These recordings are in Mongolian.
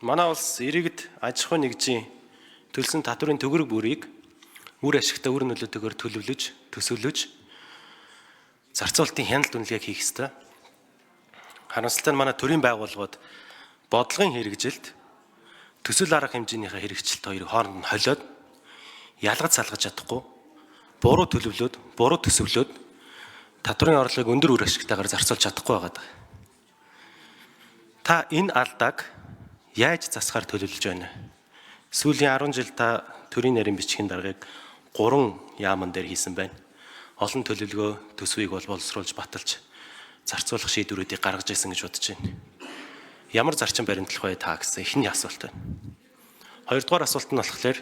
Манай улс иргэд аж ахуйн нэгжийн төлсөн татврын төгрөг бүрийг үр ашигтай, үр нөлөөтэйгээр төлөвлөж, төсөөлөж зарцуулалтын хяналт үнэлгээг хийх ёстой. Харамсалтай нь манай төрийн байгууллагууд бодлогын хэрэгжилт, төсөл арга хэмжээнийхээ хэрэгжилт хоёрыг хооронд нь холиод ялгаж салгаж чадахгүй буруу төлөвлөөд, буруу төсөвлөөд татврын орлогыг өндөр үр ашигтайгаар зарцуулж чадахгүй байгаа. Та энэ алдааг яаж засахаар төлөвлөж байна вэ? Сүүлийн 10 жил та төрийн нарийн бичгийн даргаыг 3 яаман дээр хийсэн байна. Олон төлөвлөгөө, төсвийг бол боловсруулж баталж зарцуулах шийдвэрүүдийг гаргаж ирсэн гэж бодож байна. Ямар зарчим баримтлах вэ та гэсэн эхний асуулт байна. Хоёрдугаар асуулт нь болохоор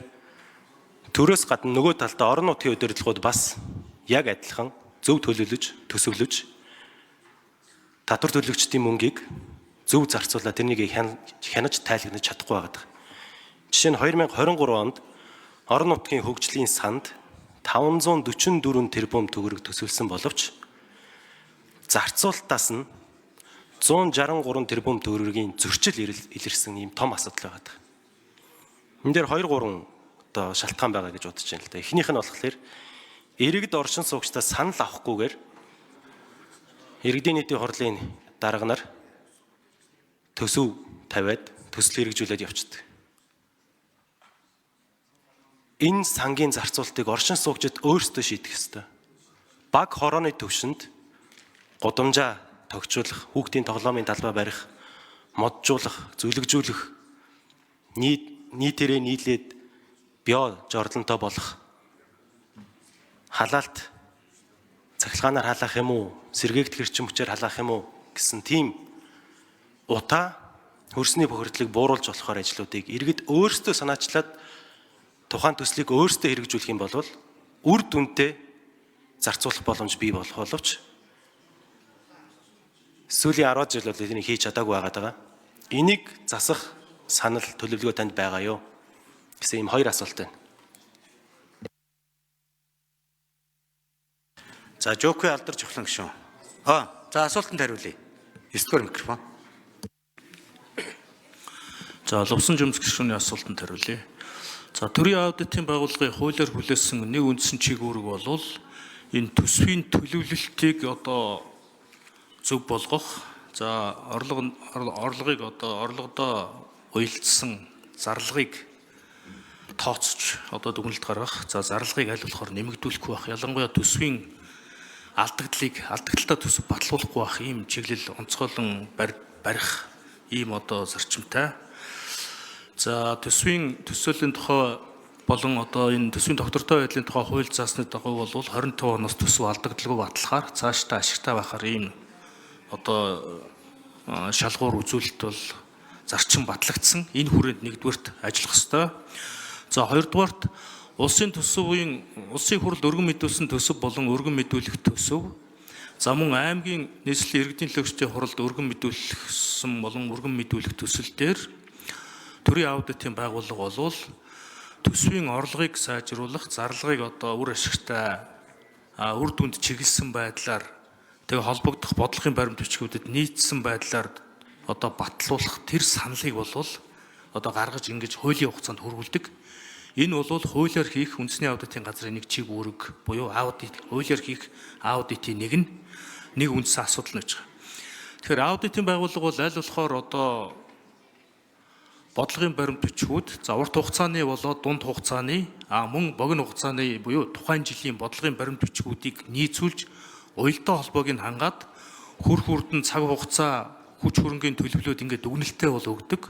төрөөс гадна нөгөө талдаа орон нутгийн удирдлагууд бас яг адилхан зөв төлөвлөж, төсөвлөж татвар төлөгчдийн мөнгийг зөв зарцуулаад тэрнийг хянаж тайлагнаж чадахгүй байгаа. Жишээ нь 2023 онд орон нутгийн хөгжлийн санд 544 тэрбум төгрөг төсөвлөсөн боловч зарцуулалтаас нь 163 тэрбум төгрөгийн зөрчил илэрсэн ийм том асуудал байгаа. Энэ дээр 2 3 одоо шалтгаан байгаа гэж бодож байна л да. Эхнийх нь болохоор иргэд оршин суугчдаа санал авахгүйгээр иргэдийн нийтийн хурлын дарга нар төсөв тавиад төсөл хэрэгжүүлээд явчихдаг. Энэ сангийн зарцуулалтыг оршин суугчид өөрсдөө шийдэх ёстой. Баг хорооны төвшөнд гудамжаа тогтжуулах, хүүхдийн тоглоомын талбай барих, моджуулах, зүлэгжүүлэх, нийтээрээ нийлээд био жорлонтой болох, халаалт цахилгаанаар халаах юм уу, сэргээгдэх эрчим хүчээр халаах юм уу гэсэн тийм утаа хөрсний бохирдлыг бууруулж болохоор ажлуудыг иргэд өөрсдөө санаачлаад тухайн төслийг өөрсдөө хэрэгжүүлэх юм бол үр дүнтэй зарцуулах боломж бий болох боловч сүүлийн 10 жил бол энийг хийж чадаагүй байгаад байгаа. Энийг засах санал төлөвлөгөө танд байгаа юу гэсэн ийм хоёр асуулт байна. За, Жокуи алдар жухлан гишүүн. За, асуултанд хариулъя. 9 дугаар микрофон. За, Лувсан жимс гишүүний асуултанд хариулъя. За, төрийн аудитын байгууллагын хуулиар хүлээсэн нэг үндсэн чиг үүрэг бол энэ төсвийн төлөвлөлтийг одоо зөв болгох, за орлогыг одоо орлогодоо уялдсан зарлагыг тооцож одоо дүгнэлт гаргах, за зарлагыг аль болохоор нэмэгдүүлэхгүй байх, ялангуяа төсвийн алдагдлыг алдагдaltaй төсөв батлуулахгүй байх ийм чиглэл онцгойлон барих ийм одоо зарчимтай. За, төсвийн төсөөллийн тухай болон одоо энэ төсвийн тогтвортой байдлын тухай хууль заасны дагуу бол 25 оноос төсөв алдагдaltaй батлахаар цаашдаа ашигтай байхаар ийм одоо шалгуур үзүүлэлт бол зарчим батлагдсан. Энэ хүрээнд нэгдүгээрт ажиллах ёстой. За, хоёрдугаарт улсын төсвийн улсын хурлд өргөн мэдүүлсэн төсөв болон өргөн мэдүүлэх төсөв, за мөн аймгийн нийслэлийн иргэдийн төлөөлөгчдийн хурлд өргөн мэдүүлсэн болон өргөн мэдүүлэх төсөл дээр төрийн аудитын байгууллага болвол төсвийн орлогыг сайжруулах, зарлагыг одоо үр ашигтай, үр дүнд чиглэсэн байдлаар тэгээ холбогдох бодлогын баримт бичгүүдэд нийцсэн байдлаар одоо батлуулах тэр саналыг болвол одоо гаргаж ингэж хуулийн хугацаанд хөрвүүлдэг. Энэ бол хуулиар хийх үндэсний аудитын газрын нэг чиг үүрэг буюу аудит хуулиар хийх аудитын нэг нь нэг үндсэн асуудал нь гэж байгаа. Тэгэхээр аудитын байгууллага бол аль болохоор одоо бодлогын баримт бичгүүд, за урт хугацааны болоод дунд хугацааны, мөн богино хугацааны буюу тухайн жилийн бодлогын баримт бичгүүдийг нийцүүлж уялдаа холбоог нь хангаад хөр хүрдэн цаг хугацаа хүч хөрөнгийн төлөвлөлүүд ингээд дүгнэлтээ бол өгдөг.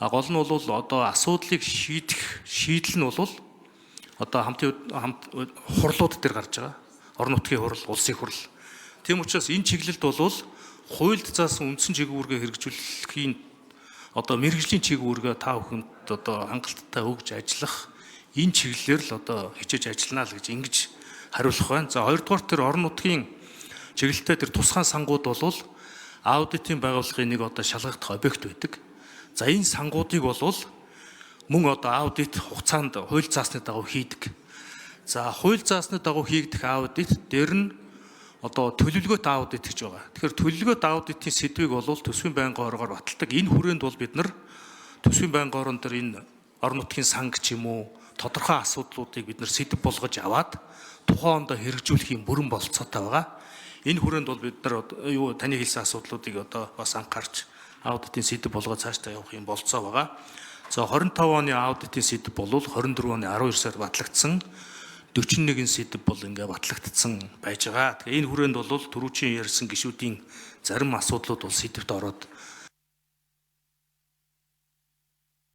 Гол нь бол одоо асуудлыг шийдэх шийдэл нь бол одоо хамтын хамт хурлууд дээр гарч байгаа. Орон нутгийн хурал, улсын хурал. Тийм учраас энэ чиглэлд бол хуульд заасан үндсэн чиг үүргээ хэрэгжүүлэхийн одоо мэргэжлийн чиг үүргээ та бүхэнд одоо хангалттай өгж ажиллах энэ чиглэлээр л одоо хичээж ажиллана л гэж ингэж хариулах байна. За, хоёрдугаар тэр орон нутгийн чиглэлтэй тэр тусгаан сангууд бол аудитын байгууллагын нэг одоо шалгагдах объект байдаг. За, энэ сангуудыг бол мөн одоо аудит хугацаанд хууль заасны дагуу хийдэг. За, хууль заасны дагуу хийгдэх аудит дээр нь одоо төлөвлөгөөт аудит гэж байгаа. Тэгэхээр төлөвлөгөөт аудитын сэдвийг бол төсвийн байнгын хоргоор баталдаг. Энэ хүрээнд бол бид нар Төсвийн байнгын орон дээр энэ орон нутгийн санг ч юм уу тодорхой асуудлуудыг бид нар сэдэв болгож аваад тухайн ондоо хэрэгжүүлэх юм бүрэн болцоотой байгаа. Энэ хүрээнд бол бид нар юу таны хэлсэн асуудлуудыг одоо бас анхаарч аудитын сэдэв болгоод цаашдаа явах юм болцоо байгаа. За 25 оны аудитын сэдэв бол 24 оны 12 сард батлагдсан 41 сэдэв бол ингээ батлагдсан байж байгаа. Тэгэхээр энэ хүрээнд бол түрүүчийн ярьсан гишүүдийн зарим асуудлууд бол сэдэвт ороод